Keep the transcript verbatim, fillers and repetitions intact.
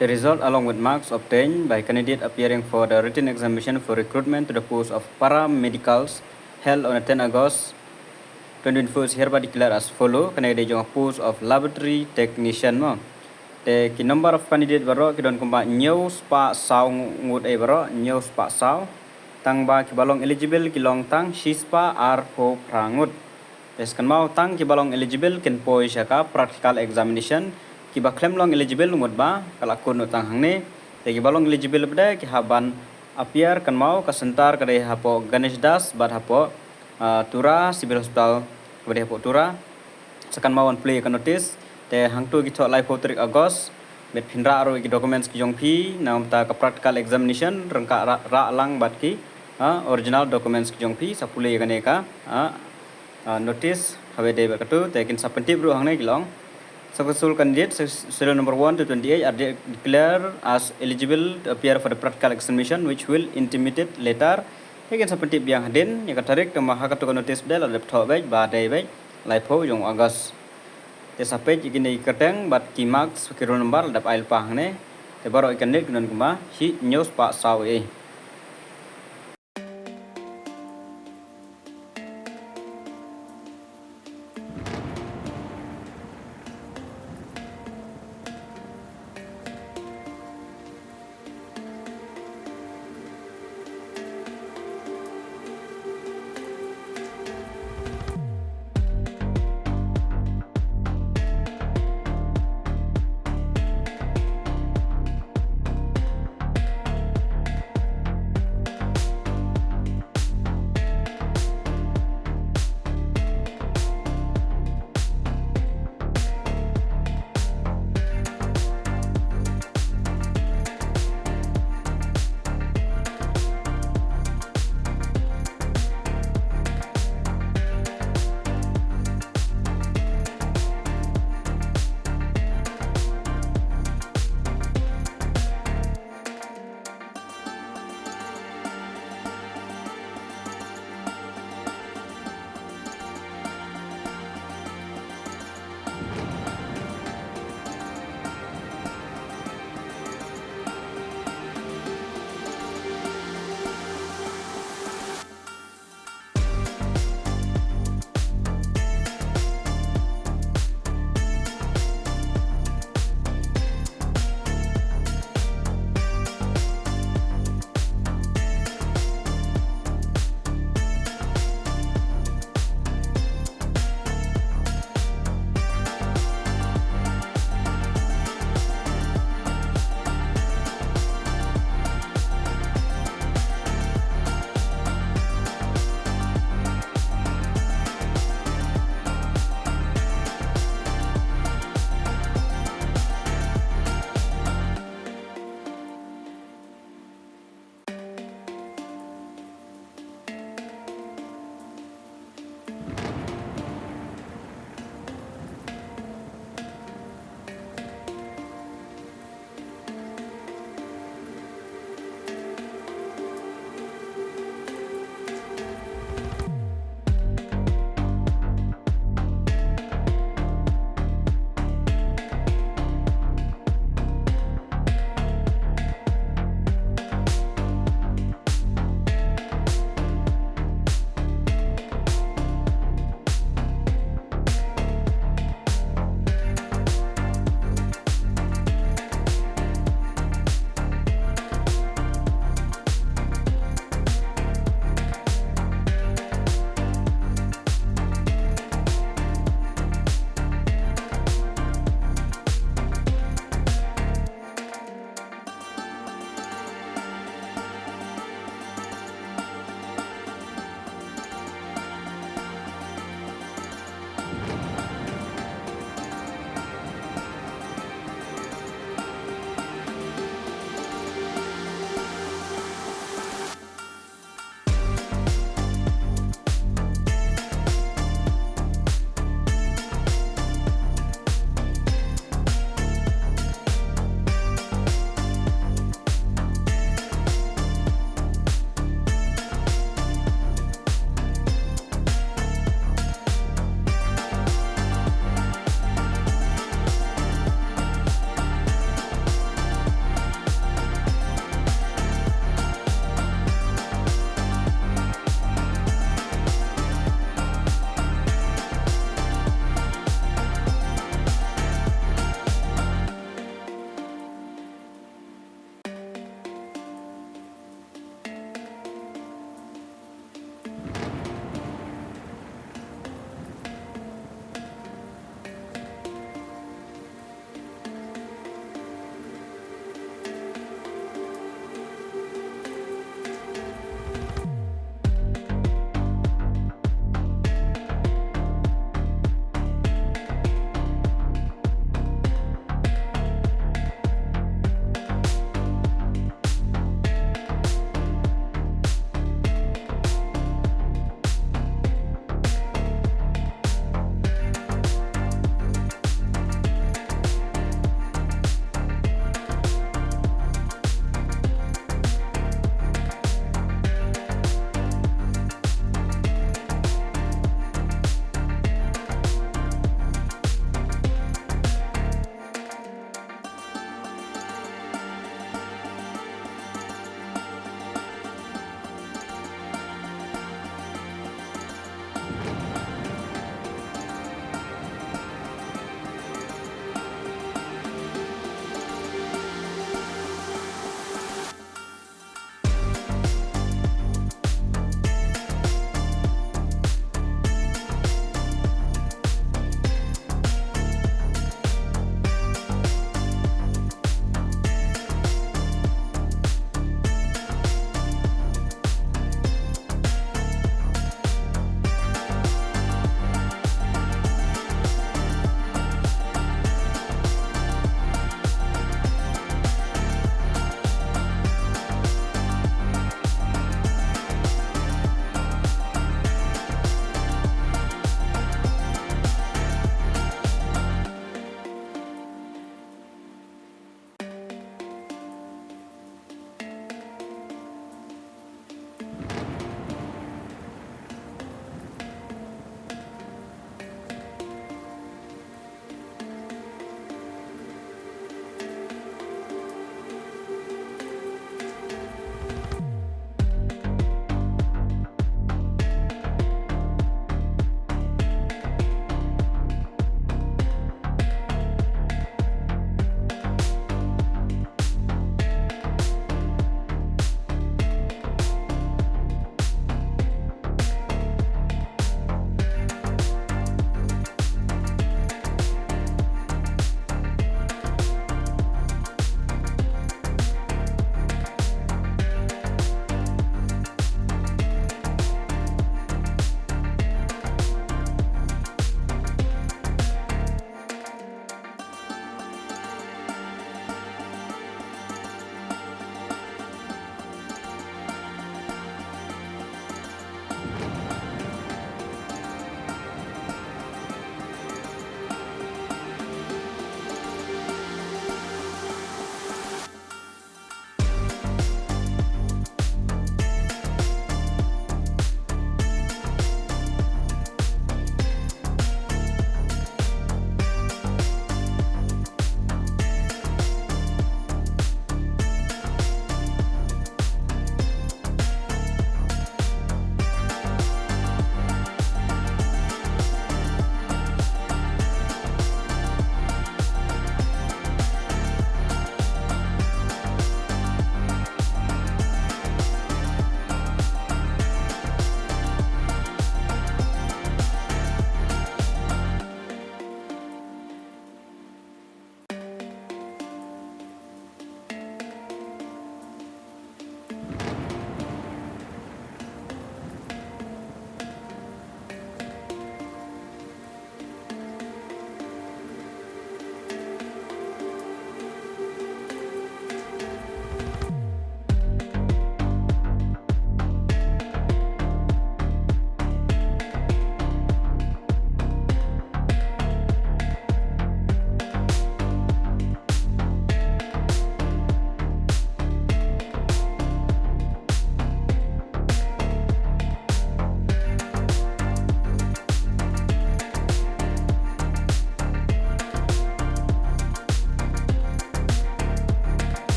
The result along with marks obtained by candidate appearing for the written examination for recruitment to the post of paramedicals held on the tenth August twenty twenty-four is hereby declared as follow. Kane ka dei jong post of laboratory technician mo. Te ki number of candidate baroh ki don kumba hynñiew spah saw ngut ei baroh, hynñiew spah saw. Tang ba kiba long eligible ki long tang shi spah arphew phra ngut. Te sa kynmaw tang kiba long eligible kin poi sha ka practical examination, kiba khlem long eligible ngut ba ka la kut noh tang hangne. Te kiba long eligible bad ki hap ban appear, kynmaw ka center ka dei hapoh Ganesh Das bad hapoh, ah, Tura Civil Hospital, kaba dei hapoh Tura. Sa kynmaw wan plie ka notice. Te hangto ki thoh laiphew tarik August. Bad phin rah ruh ki documents ki jong phi namar ka practical examination, ryngkat rah, rah lang bad ki, ah, original documents ki jong phi, sa pule kane ka, ah, ah, notice, haba dei bad kato, te kin sa pyntip ruh hangne ki long. Successful candidate, se-, serial number one to twenty-eight are de-, declared as eligible to appear for the practical examination, which will intimate later. Te kin sa pyntip biang hadien ïa ka tarik, tang ba ha kato ka notice ba dei la dep thoh beit ba dei beit laiphew jong August. Te sa peit ïa kine ki kyrteng bad ki marks, ki roll number la dep ai lypa hangne. Te baroh ki candidate ki don kumba shi hynñiew spah saw ei.